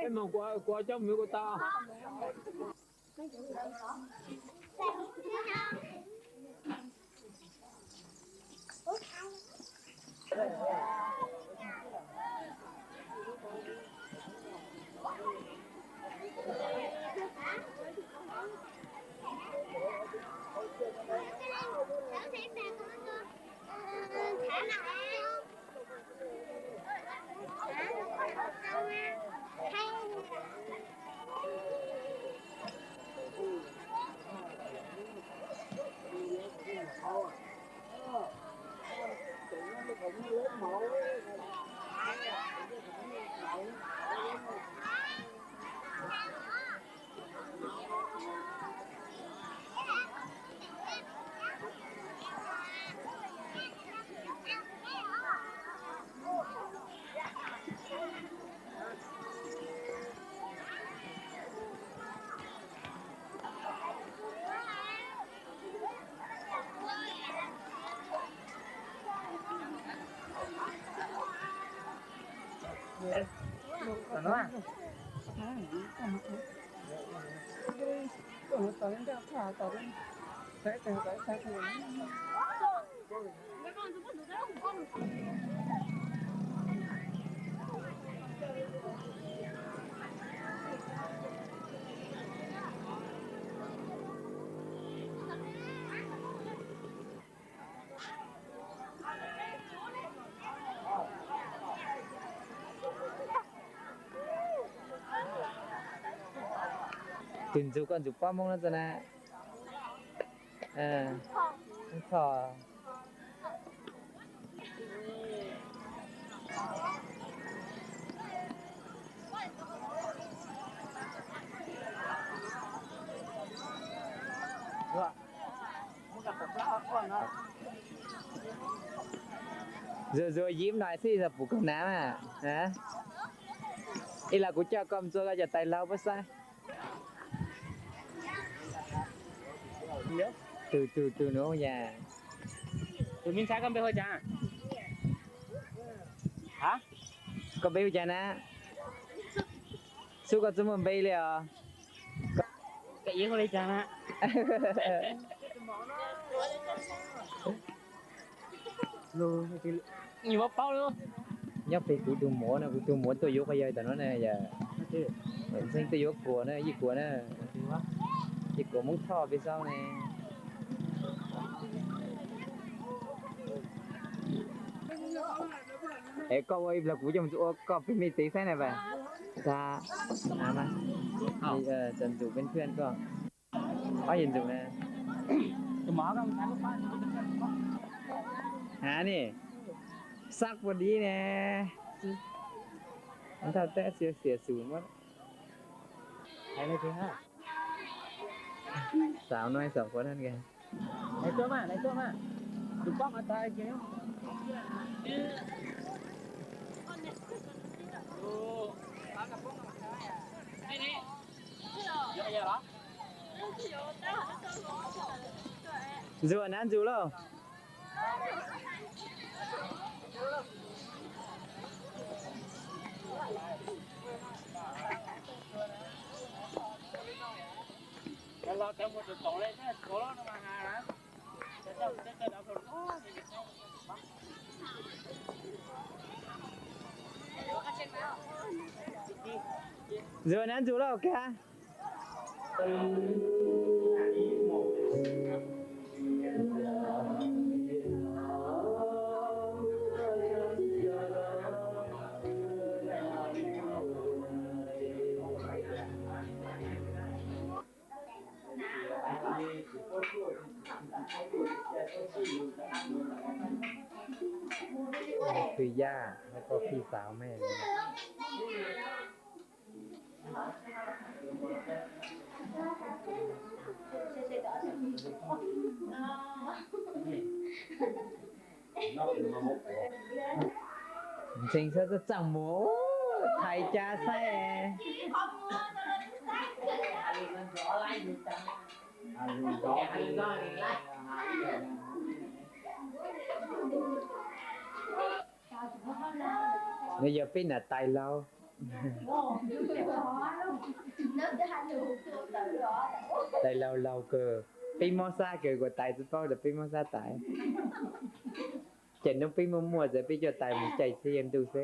Peb moog kuas cov mws kuas tau. Tus ntxug koj ntxug pob Moob no txog na. Tho. Zuag zuag yim no xwb, puas kawg nav mas? Ib los kuv coj koj mus txua koj cov tais laug puab saib. Tug tug tug nus yas. Tus me ntxhais, koj npe hu cas? Ha? Koj npe hu cas na? Xub koj txawj muaj npe li os. Koj hu li cas na? Nyob pem kuv tus muam no, kuv tus muam tuaj yuav quas yawg tom no na yom. Ntxeeg tuaj yuav kuas na, Yij Kuas na. Yij Kuas Moob Thoj peb xoob ne. Es koj ua ib plag kuv coj mus ua koj pem mej tev saib na pas. Tag, txam ntxum peb ntxwg koj. Ob yawg ntxwg na. Hav ne, sab puas dib ne. Thaj teb xiav xiav xum muab. Xav no xav puas na. Ntxuag nav ntxug lauj. Ntxuag nav ntxug lauj kag. Thwj Yaj, koj phij xav me. Ntseeg saib txaj txaj muag, thaiv cab saib. Nws yog peb nam tais laug. Tais laug laug kawg, peb mob sab kawg, kuv tais tsis paub tas peb mob sab tais. Ces hnub peb muaj muaj txawm peb coj tais mus caij txhiab yeej ntuj xwb.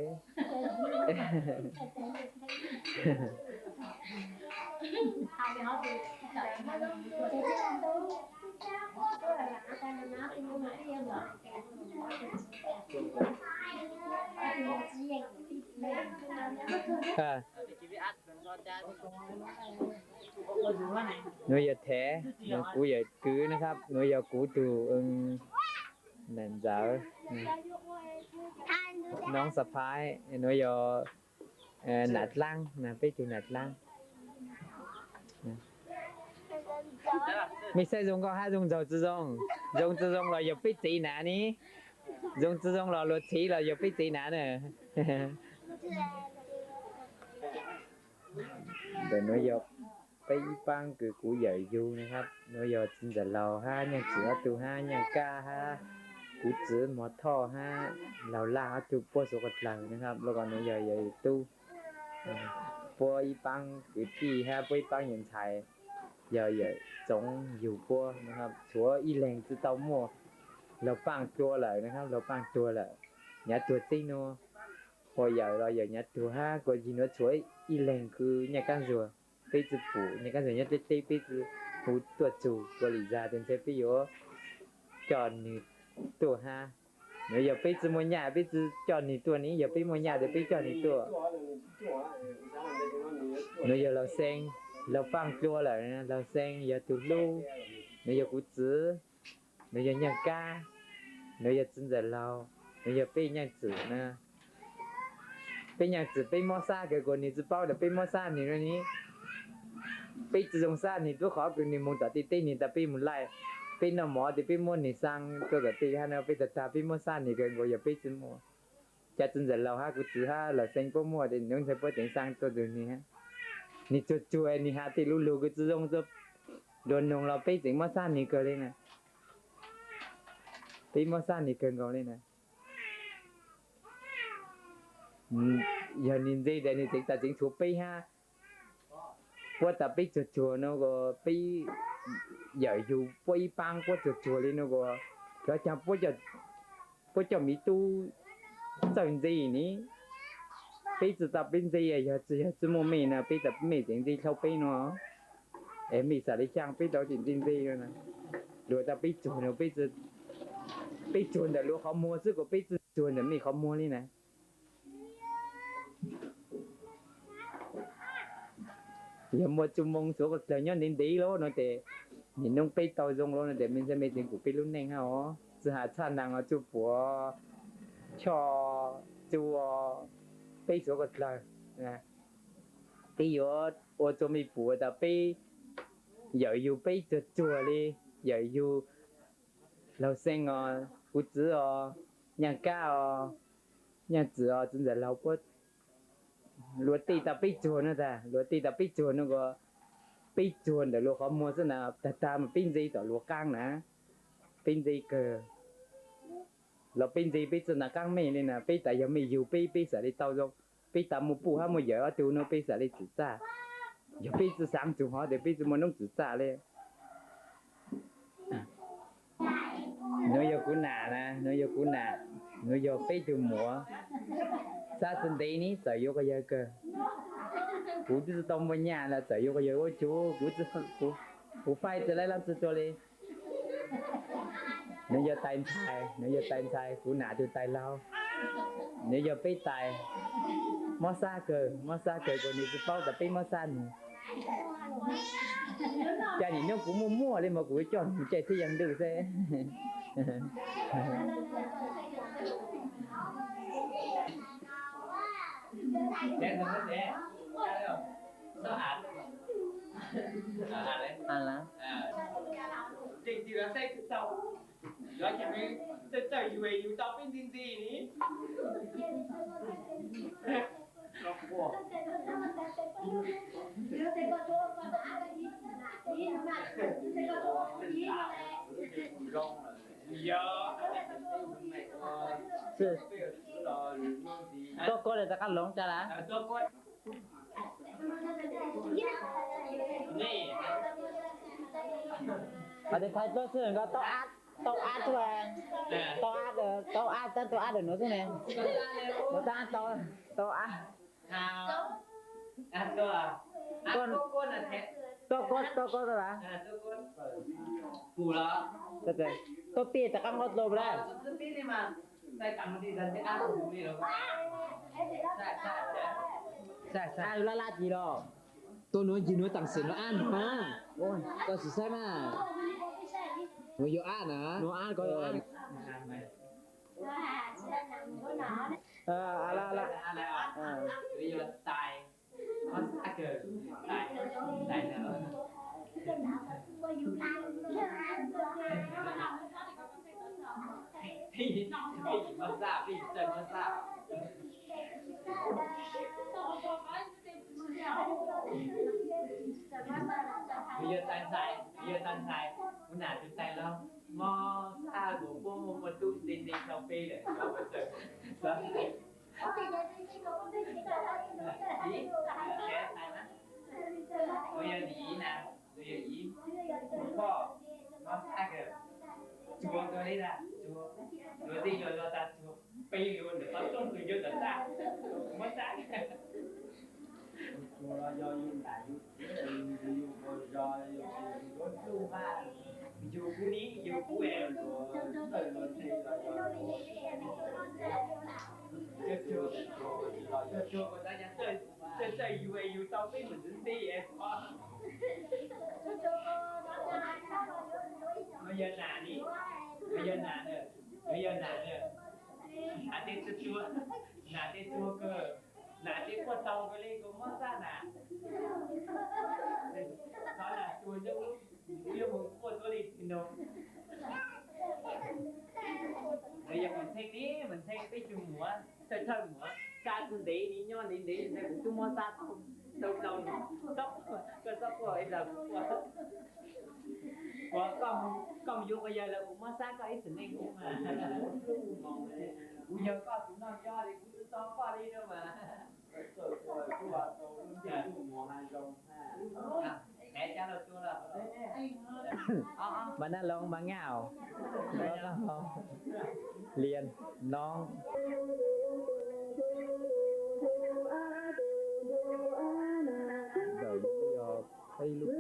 Nuav yog Thev, kuv yawm kwv nab, nuav yog kuv tug nam ntxawm, noob xav phab, nuav yog nam dlaab, peb tug nam dlaab. Mej saib zoo nkauj hab zoo ntxaug tsi zoo? Zoo tsi zoo los yog peb txiv nam ne. Zoo tsi zoo los luag txiv los yog peb txiv nam na. Ntawm nuav yog peb ib paab kws kuv yawm yug nab, nuav yog txiv ntxawm laug hab nyaaj txwm ob tug hab nyaaj kab hab kuv txiv mos thoj hab laug laj ob tug puab suav koj dlawg nab, los koj nuav yog yawm tub. Puab ib paab kwv tij hab puab ib paab yawm ntxhais, yog yawm tsoom yug puab nab, tshuav ib leeg tsi tau muaj, laug paaj dlua lawm nab, laug paaj tuag lawm. Nyav tuag txib nuav, ua yawm los yawm nyav tuag hab kuas yig nuav tshuav ib leeg kws nyaaj kab ntsuag, peb tsi pum nyaaj kab ntsuag nyob dleb dleb, peb tsi hu tuaj txug kuas lim zag tes ntshe peb yuav coj nwg tuaj hab. Nuav yog peb tsi muaj nyaaj peb tsi coj nwg tuaj ne, yog peb muaj nyaaj tes peb coj nwg tuaj. Nuav yog laug xee, laug paaj dlua lawm, laug xee yog tug hlub. Nuav yog kuv txiv, nuav yog nyaaj kab, nuav yog txiv ntxawm laug, nuav yog peb nyaaj txwm na. Peb nyaaj txwm peb mob sab kawg kuas nwg tsi paub tas peb mob sab nwg ne. Peb tsi zoo sab nwg, tub qhov kws nwg moog tom tej teb nwg tas peb moog laij, peb noj mov tes peb muab nwg xaa tuaj tom tej hab no, peb tag tag peb mob sab nwg kawg nkaus, yog peb tsi muaj. Cas txiv ntxawm laug hab kuv txiv hab laug xee puab muaj tes nws ntshai puab tseem xaa tuaj txug nwg hab. Nwg tsuag tsuag nwg has tej lug lug kws tsi zoo, luag noog los peb tseem mob sab nwg kawg le na. Peb mob sab nwg kawg nkaus le na. Yog nwg ntse tas nwg tseem tas tseem tshuav peb hab. Puab tas peb tsuag tsuag no, peb yawm yug puab ib paab puab tsuag tsuag le no, cov caag puab coj miv tub txawj ntse ne. Peb tsi tas peb ntse, yog tsi yog tsi muaj mej na, peb tas mej tseem ntse dlhau peb no. Es mej xav le xyaa peb tau tseem ntse ntse no na. Luag tas peb tsuag no, peb tsuag ntawm luag qhov muag xwb kuas peb tsi tsuag ntawm mej qhov muag le na. Yog muaj tsu moo suav koj dlawg nyob ntev ntev lawm no tes, nim nub peb tau zoo lawm no tes mej ntshai mej tseem pum peb lub neej hab os. Tsi has txhaj nag os, tsuj puam choj tsuj, peb suav koj dlawg. Peb yuav ua rua mej pum tas peb yawm yug peb tsuag tsuag le, yawm yug laug xeeb os, kuv txiv os, nyaaj kab os, nyaaj txwm os, txiv ntxawm laug puab, luag tej tas peb tsuag no tas, luag tej tas peb tsuag no as, peb tsuag ntawm luag qhov muag xwb na, tag tag mas peb ntse tom luag qaab na, peb ntse kawg. Los peb ntse peb tsi ntaus qaab mej le na, peb tas yog mej yug peb, peb xav le tau zoo, peb tas muaj puj hab muaj yawm ob tug no peb xav le txim txaj. Yog peb tsi xaav txug hov tes peb tsi muaj noob txim txaj le. Nuav yog kuv nam na, nuav yog kuv nam, nuav yog peb tug muam. Xav tsi ntev ne, txawm yuav koj yawg kawg. Kuv twb tsi tau muaj nyaj los txawm yuav koj yawg ua cuv, kuv faib tsi laib lab tsi tua le. Nuav yog tais ntxhais, nuav yog tais ntxhais, kuv nam tug tais laug. Nuav yog peb tais. Mob sab kawg, mob sab kawg kuas nwg tsi paub tas peb mob sab nwg. Cas nim no kuv muaj muaj li mas kuv coj mus caij thiaj yeej ntws xwb. Txawj txawj yus es yus tau peb ntxi ntxi ni. Tuaj koj li rov qab hloov cas lawm? Hais tias thaiv tuaj xwb nkaus tau ab, tau ab tuaj, tau ab, tau ab tab tau ab dawm nuav xwb ne. Mus tab tau, tau ab. Tuaj koj, tuaj koj tau lawm. Tuaj pij rov qab nqua dlua puas dab? Ab laj laj ci los. Tuaj nuav ncig nuav taam sim nuav ab nuav. Koj sim saib mas. Nuav yuav ab na. Nuav ab koj yuav ab. Yog tais ntxhais, yog tais ntxhais, kuv nam tus tais los mob sab kuv puab muaj muaj tub nti nti rau peb lawm. Kuv yog nim na, kuv yog ib, kuv poj mob sab kawg, tsuag kawg li na, tsuag, luag tej luag los tas tsuag, peb luag ntawm qhov rooj kws yug tom txaj, mob sab kawg. Tsuag los yog yug ntam yug txiv, yug ua zog, yug ua ntuj mas, yug kuv ib, yug kuv es, txawj luag ntxhi los yog, tsuag, tsuag, tsuag, tsuag, tsuag, yug es yug tau peb mus ntxiv nti es. Nws yog nam ni, nws yog nam na, nws yog nam na. Nam tej tsuag tsuag, nam tej tsuag kawg, nam tej quaj tau kawg li kws mob sab nam. Thov nam tsuag zoo lub, kuv yuav mus quaj tuab li no. Nws yog Maiv Ntxheej ni, Maiv Ntxheej peb tug muam, thawj thawj muam, sab tug ntev ni nyob ntev ntev ntawd kuv twb mob sab tau, tau, tau, koj txhob quaj ib zaug kuv quaj. Ua koj mus, koj mus yuav quas yawg lawm kuv mob sab koj ib txhis neej kuv mas. Kuv yog koj tus noj nyob li kuv twb txhob quaj li no mas. Mas naj loos mas ngaj os. Lias noob. Ntawm yog peb lub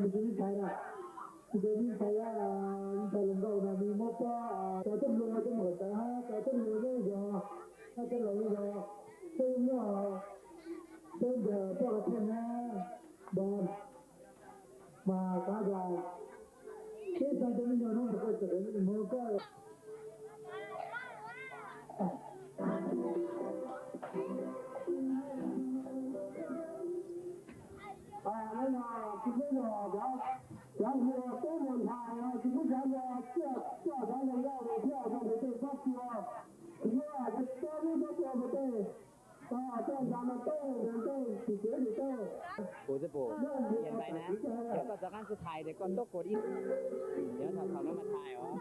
Tus me ntxhais na, tus me ntxhais, me ntxhais hluas nkauj no nws muab pob, cov tub hluas coj mus tawv, cov tub hluas yog, cov laus yog, peb muaj, peb ntawm poj Thoj Hab, Npog, mas kav kom peb tau cov me nyuam no mus koj txawm mus koj. Tsis pub no, cov hluas tub hluas ntxhais no tsis pub cov hluas tuaj, tuaj cov hluas nkauj mus thiab, cov hluas tej pob tsuas, tsis pub cov pob tsuas mus tej, tej nta no tej, tej tsis txiav tsis tej. Kuv twb pum, Ian Ntais na, yog koj rov qab xub thais ces koj tuaj kuv ib, yog thaum thaum no mas thais os.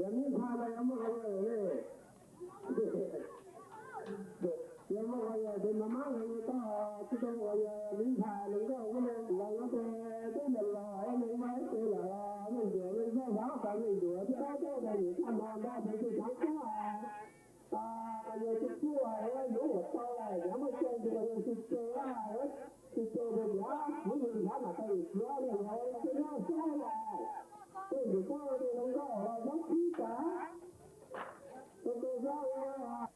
Yog me ntxhais los yog muaj qhov yog li, yog muaj qhov yog ces mas mab los yog tau, tsis tau qhov yog me ntxhais los nkauj muab los los no ces twb los los es neeg muaj ib tug los leej ncuav leej zog xav tas leej ncuav twb dab tuaj tas yus txaj no nrog tus twg thav kub, yog tus tub yuav ua tau lawm yog muaj cai tus yog tus cai, tus cai tus nrad kuv yog nrad mas tau yus txiav li los tus no xwb lawm, tus yus tub tus zoo nkauj los zoo khib tas, tus tus zoo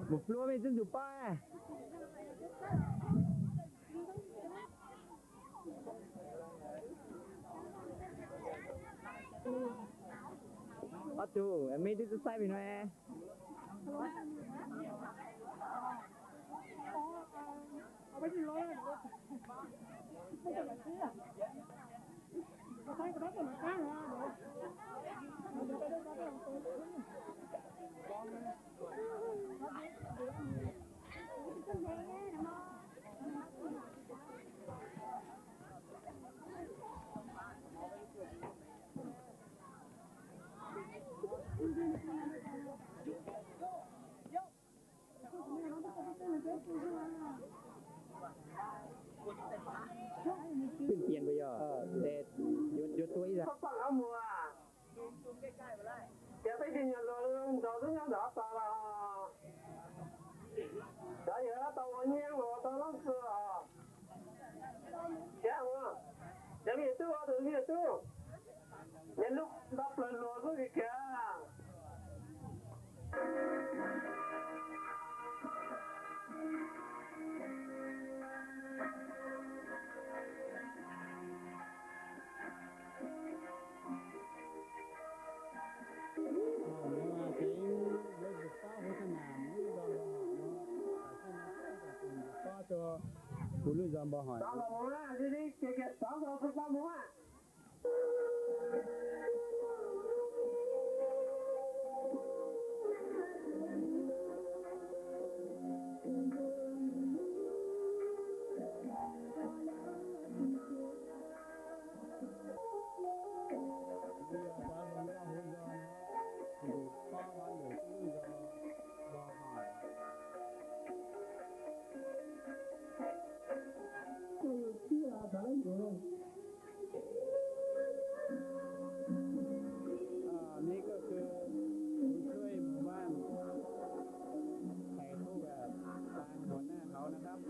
Mus pluab mej tub ntug pob. Ob tug, mej twb txaij pem no. Twb tias puas yog, yuav tuaj ib zag. Ces peb cov nyuag hluas nraug twb nyob ntawm tab tom los, cov yawg tau ua nyiaj los tau loj xwb os. Ces ua, ces me tub, tus me tub, nyiaj lub nto plaws hluas xwb kiag. Kuv lub zos Npau Hais. Ni ko kws kuv tshuaj mus vaj thais qub tas nyuag naj hauv na tab.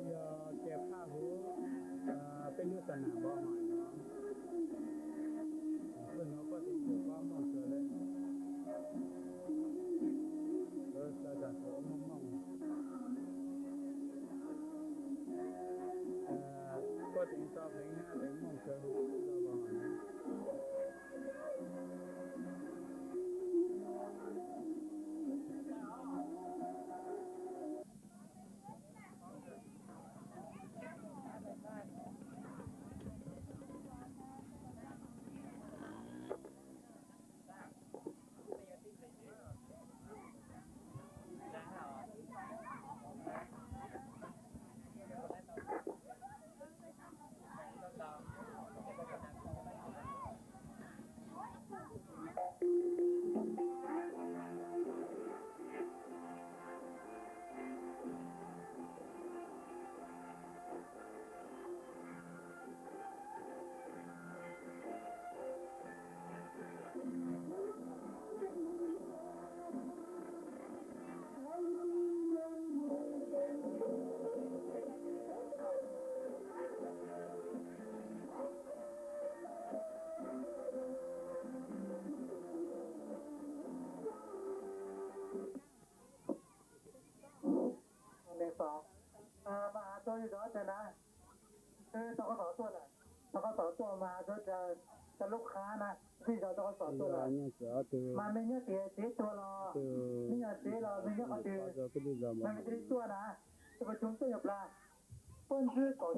Yog tias phaj huv peb lub xa nam Npau Hais no, peb no koj tseem tsum pab mooj kawg le. Lawv sawv daws tus mooj mooj. Koj tseem tso pleev hab pleev mooj kawg. Mas has tuaj zov tag na, tau koj tom tuaj lawm, tau koj tom tuaj mas tau lub qhab na, tij zov tau koj tom tuaj lawm. Mas mej nyob tias tsev tuag los, mej nyob tsev los mej nyob qhov twg, mas mej thiaj li tuaj na, tus koj coob tuaj yog plag, poj ntxwg tom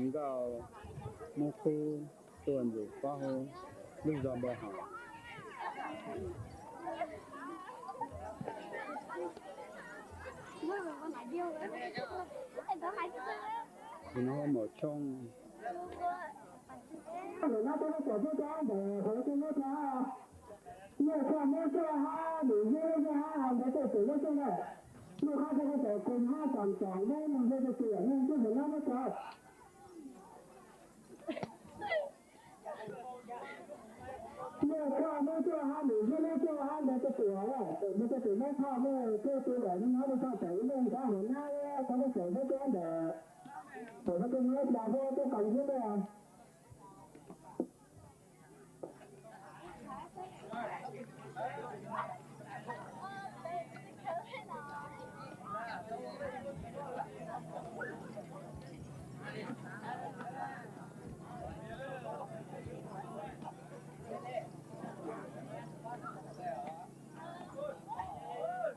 Nkauj Moob Khub tuaj ntxim qab hauv lub zos Npau Hawm. Tus no Maum Tshoob. Ntawm no peb muab tsom peb cov ntawm hauv tej nub rau. Nyuj Thoj Moob Cuaj Hab, Lis Zeb Lub Cuaj Hab, hos ntawd tej tus lub cuaj na. Nyuj Qhab Thoj Hab Tawm Koom Hab, Toom Toom Lub Lis Zeb tej tus yam nyuj cuaj ntawm no muab tso. Nyuj Thoj Moob Cuaj Hab, Lis Zeb Lub Cuaj Hab, ntawd tej tus, ntawd tej tus Moob Thoj Moob Cuaj tus ntawm no muab tso tawm ib lub nrab hauv nab, tau muab tsom peb cov ntawm, tsom peb cov nub rau peb cov koom Hab na.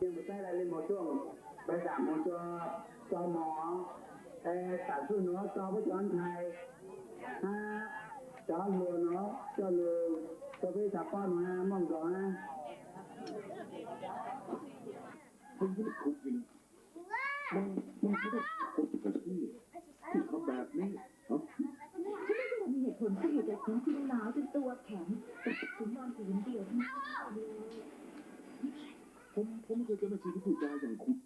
Mus saib li Maum Tshoob, peb xam mus tso, tso mov, es xam txuj nuav tso peb cov ntxhais hab cov hluas no coj lug rau peb xav paub no hab, mooj nkaus hab. ผมผมไม่เคยเจอแม่ชีที่พูดจาอย่างคุณ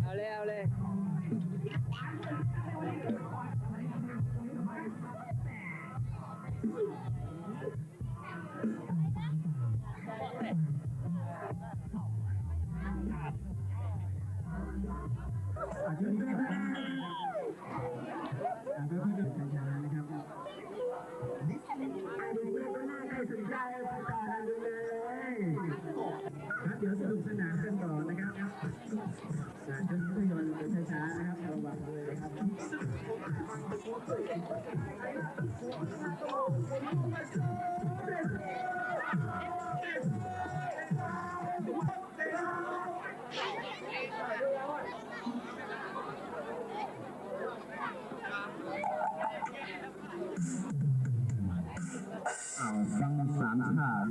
Au le, au le. Hnub no ครับ เดี๋ยวสนุกสนานกันต่อนะครับ อ่า ช่วงนี้ก็ย้อนไปช้าๆนะครับ ระวังเลยนะครับ Ao xăng sán sả.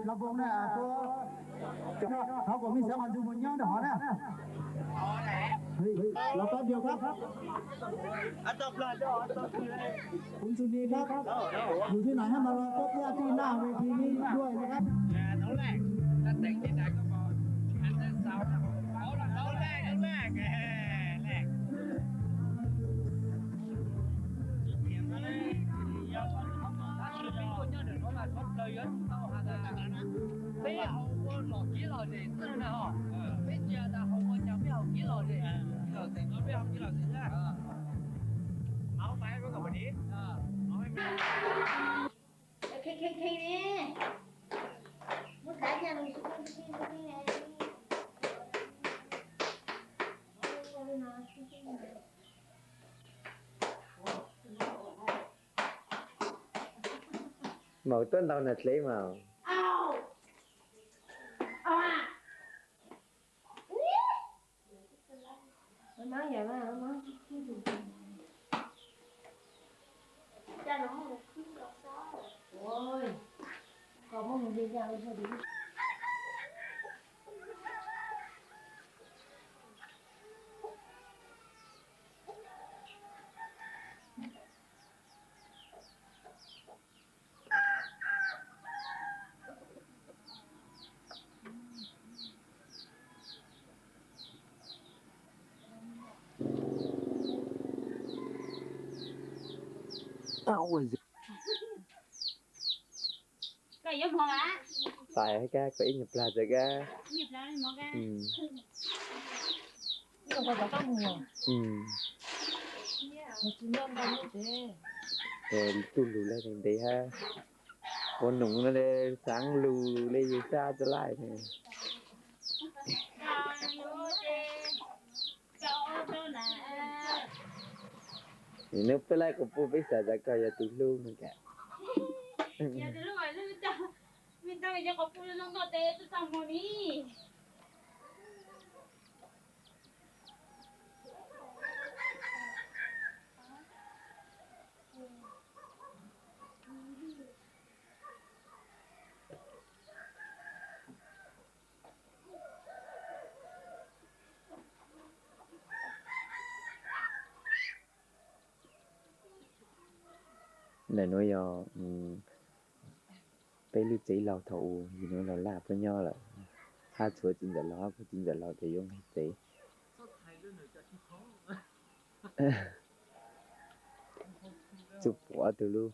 Los Voos na, thov kom mej sawv qhov ntsug mus nyob rau hov na. Los pab diav kab. Kuv ntsug ni kab. Yus twb na hab mas los pab diav tij naj ves thij ni dua kab. Peb hau ua los kiv los zem xwb na ho. Peb tsis tas hau ua cas peb hau kiv los zem, los zem no peb hau kiv los zem xwb. Maum tuaj ntaus nas dlev mas. Koj yuav mov a? Pais kab, koj ib nyuag plag txawm kab. Tuj lug le ntev hab. Ua noog no le xaav lug le yug sab txawj laij ne. Nub peb laij quas puj peb xav tas koj yog tus hlub no cas. Ntawm nuav yog peb lub tsev laug thaum ub, yim nuav laug laj puab nyob lawm, hab tshuav txiv ntxawm laug hab kuv txiv ntxawm laug ces yuav nqeg tsev. Txuj pum ob tug lub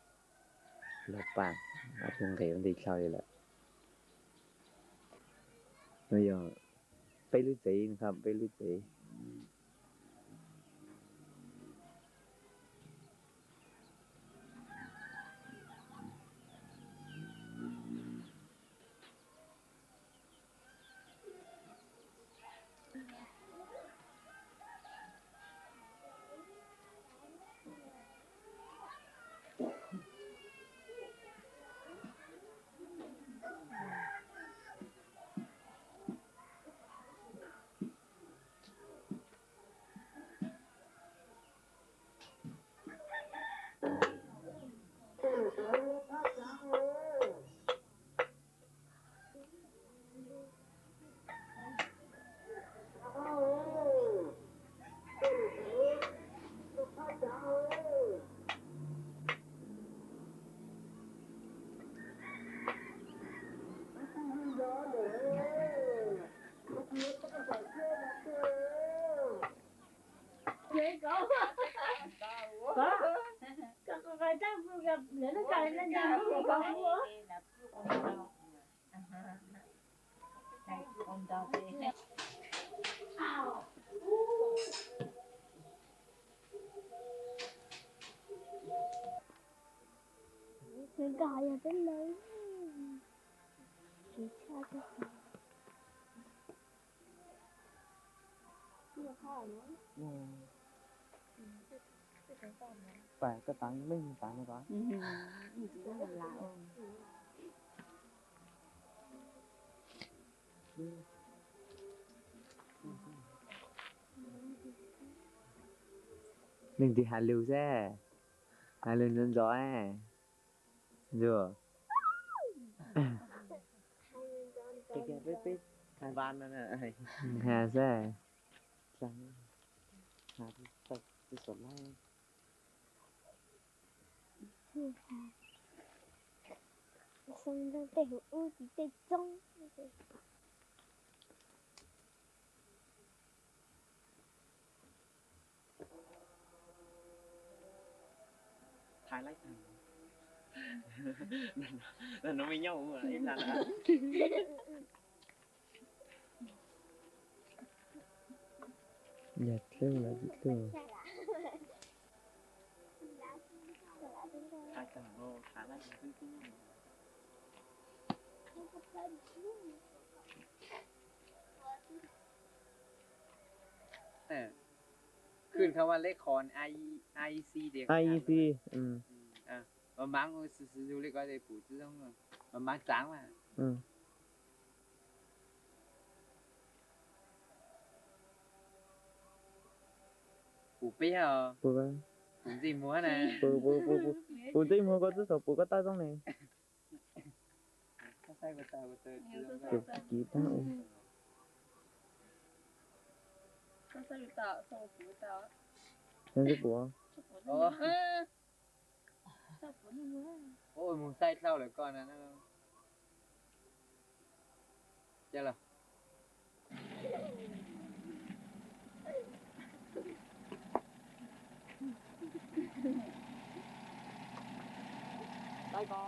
luag paam, ob tug nqes ua ntej dlhau li lawm. Nuav yog Peb lub tsev, peb lub tsev. Pais koj tav meej tav no ko. Leej twg has lus xwb, has lus ntxov ntxov. Ntxuag. Peb, peb, peb, has xwb. Xoo ntoo tej huv ub tis tej txoob. Thaiv laib tag. No me nyob ua ib plag lawm. Yog dlub los tsis dlub. Thaiv tag, thaiv laib tag. Khwj khau vaj leb qhov I E C tias I E C. Mas maav xwb xwb li ko pum txwj zoo, mas maav txaav mas. Pum peb os. Pum ntxij muag na. Pum ntxij muag koj twb txhaum pum koj tab zoo ne. Tus kiv tab u. Ntxij pum. Mus saib dlhau lawm koj na. Cia los. Saib ko.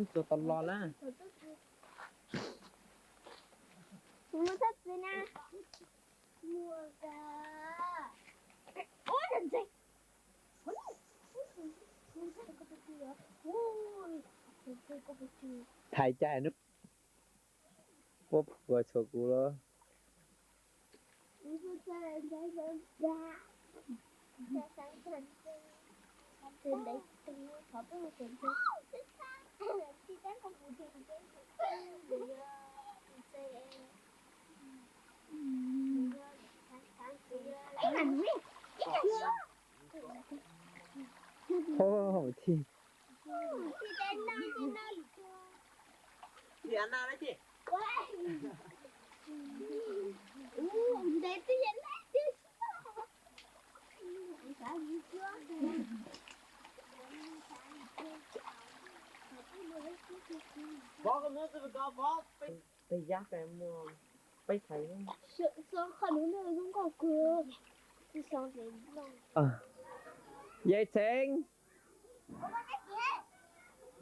Txuas tau los na. Muaj txhob txwv na. Muaj. Thaiv cai hnub puab puas txhuas kuv los. Ov, thi. Peb yab peb muaj peb thaiv. Yawg Txheeb,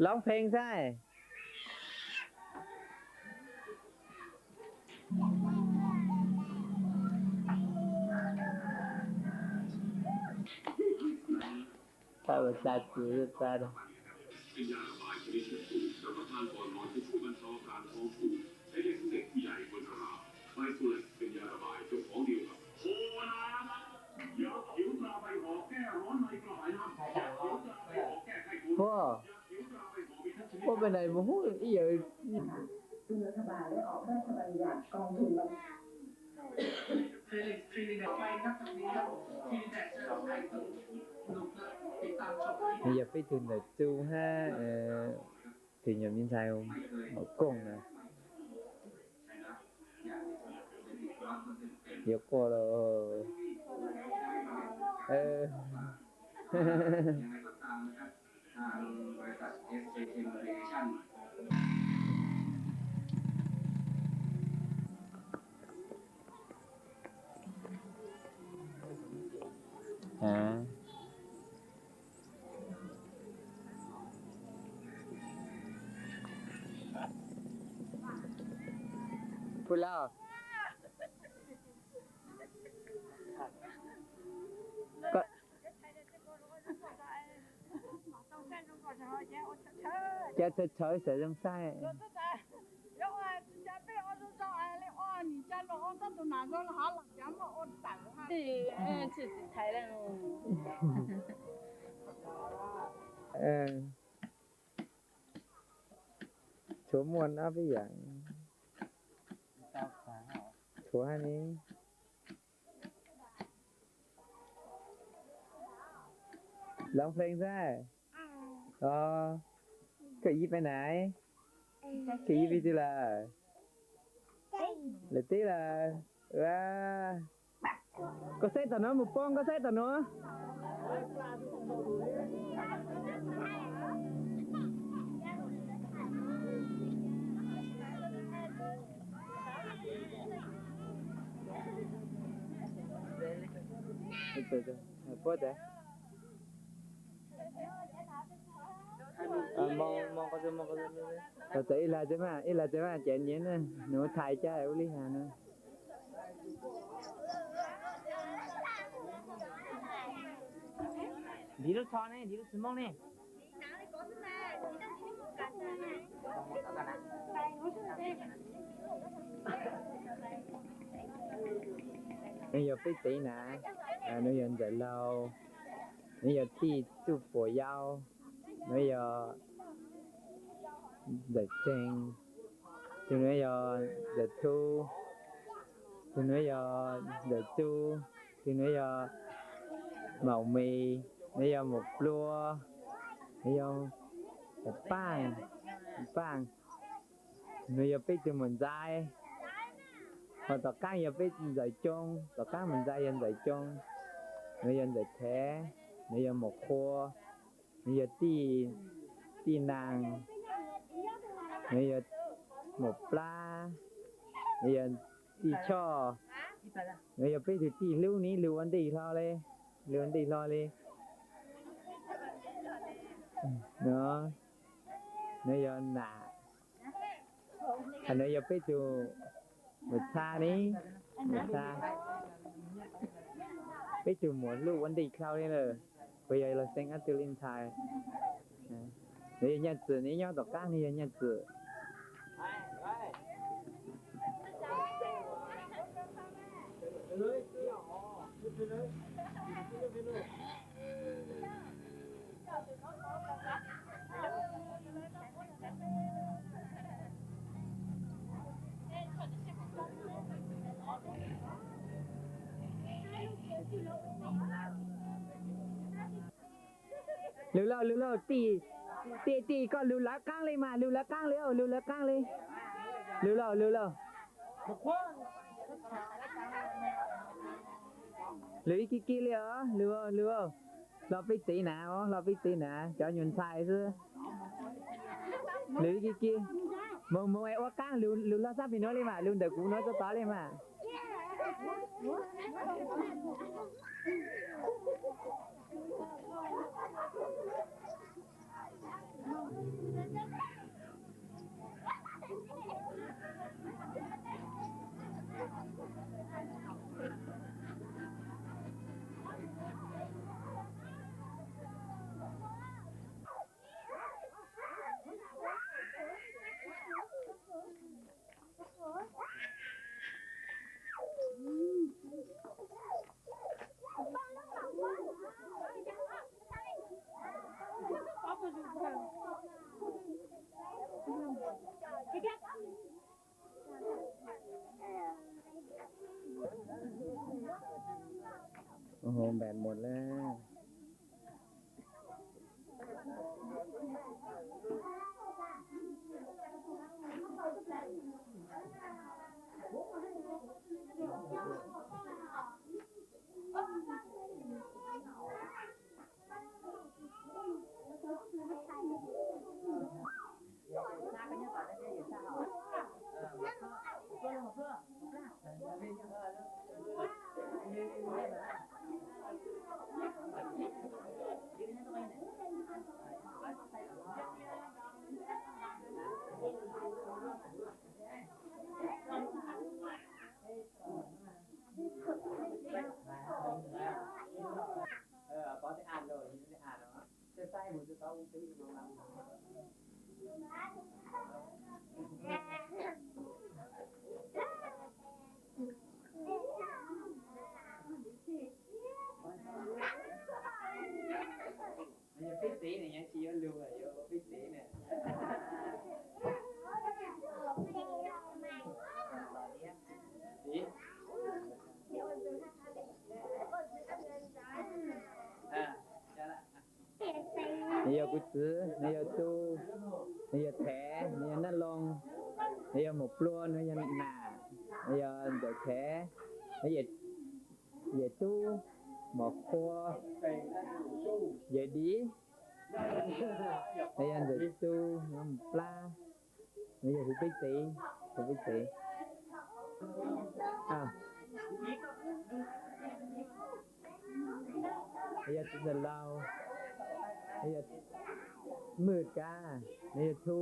loob pheej xaib. Txav txav txav. Ua, ua pem nais mus hub ib yam. นายก peb tug ntawm txu hab tus nyuam me ntxhais maum kooj na. Yuav quaj los. Pub lawm. Cov tshawv tshawv xav zoo saib. Tshuav muaj ob peb yam. Tshuav hab ne. Loob pheej xwb. Koj yij peb na? Koj yij peb twg lawm? Lawv teb lawm. Koj saib tom nuav mus poob, koj saib tom nuav. Txawm ib lag tsev mas, ib lag tsev mas, ces nyiav na, nws thaiv cai ua li has na. Ntiv lub tsho ne, ntiv lub tsis mooj ne. Nws yog peb tsev na, nws yog ntxawm laug, nws yog thij txuj puas yau, nws yog ntxawm tseeg, tus nws yog ntxawm thu, tus nws yog ntxawm txu, tus nws yog maum mis, nws yog maum plua, nws yog maum paaj, paaj, nws yog peb tug maum ntxais, ho tom qaab yog peb ntxawm coo, tom qaab maum ntxais yog ntxawm coo, nws yog ntxawm thev, nws yog maum qhua, nws yog tij naas, nws yog maum plab, nws yog tij choj, nws yog peb tug tij hlub ne, lug ua ntej hlo li, lug ua ntej hlo li. Nws yog nam, nws yog peb tug maum txha ne, maum txha. Peb tug muam luj ua ntej dlhau li lawm, puas yog los xeeb ob tug li ntxhais. Nws yog Nyaj Txwm, nws nyob tom qab nws yog Nyaj Txwm. Lug lauj, lug lauj, tij, tij, tij, koj lug lawv qaab li mas, lug lawv qaab li, lug lawv qaab li. Lug lauj, lug lauj. Lug ib kig kig li os, lug, lug. Hlo peb tsev na, hlo peb tsev na, cov nyuas ntxhais xwb. Lug ib kig kig. Moog moog es ua qaab, lug hlo sab pem nuav li mas, lug ntawm kuv nuav txug tod li mas. Hu npam mum le. Yog peb tsev ne, yog tsis yuav lug yuav ua peb tsev ne. Nws yog kuv txiv, nws yog tu, nws yog thev, nws yog naj loo, nws yog maum plua, nws yog nam, nws yog ntxawm thev, nws yog yawm tub, mos qhua, yawm div, nws yog ntxawm tu, nws yog maum plab, nws yog hu peb tsev, hu peb tsev. Nws yog txiv ntxawm laug, nws yog Maj Kab, nws yog Thu,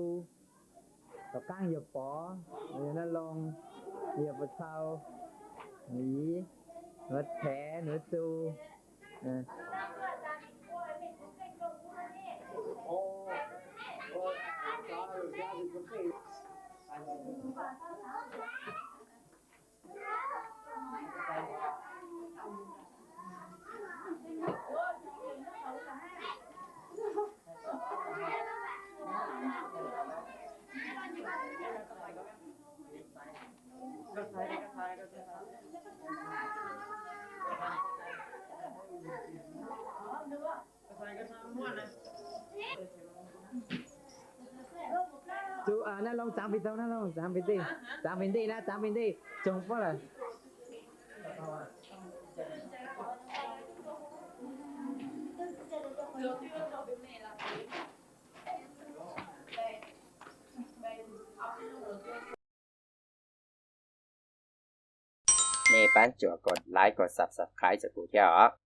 tom qaab yog Pov, nws yog naj loo, nws yog puas txhau, nws yig, nws thev, nws tu. Naj loo txaav pem tau, naj loo txaav pem ntej, txaav pem ntej na, txaav pem ntej tsoog pob lawm. Nej pab tsuas kov like kov subscribe rau kuv thiab os.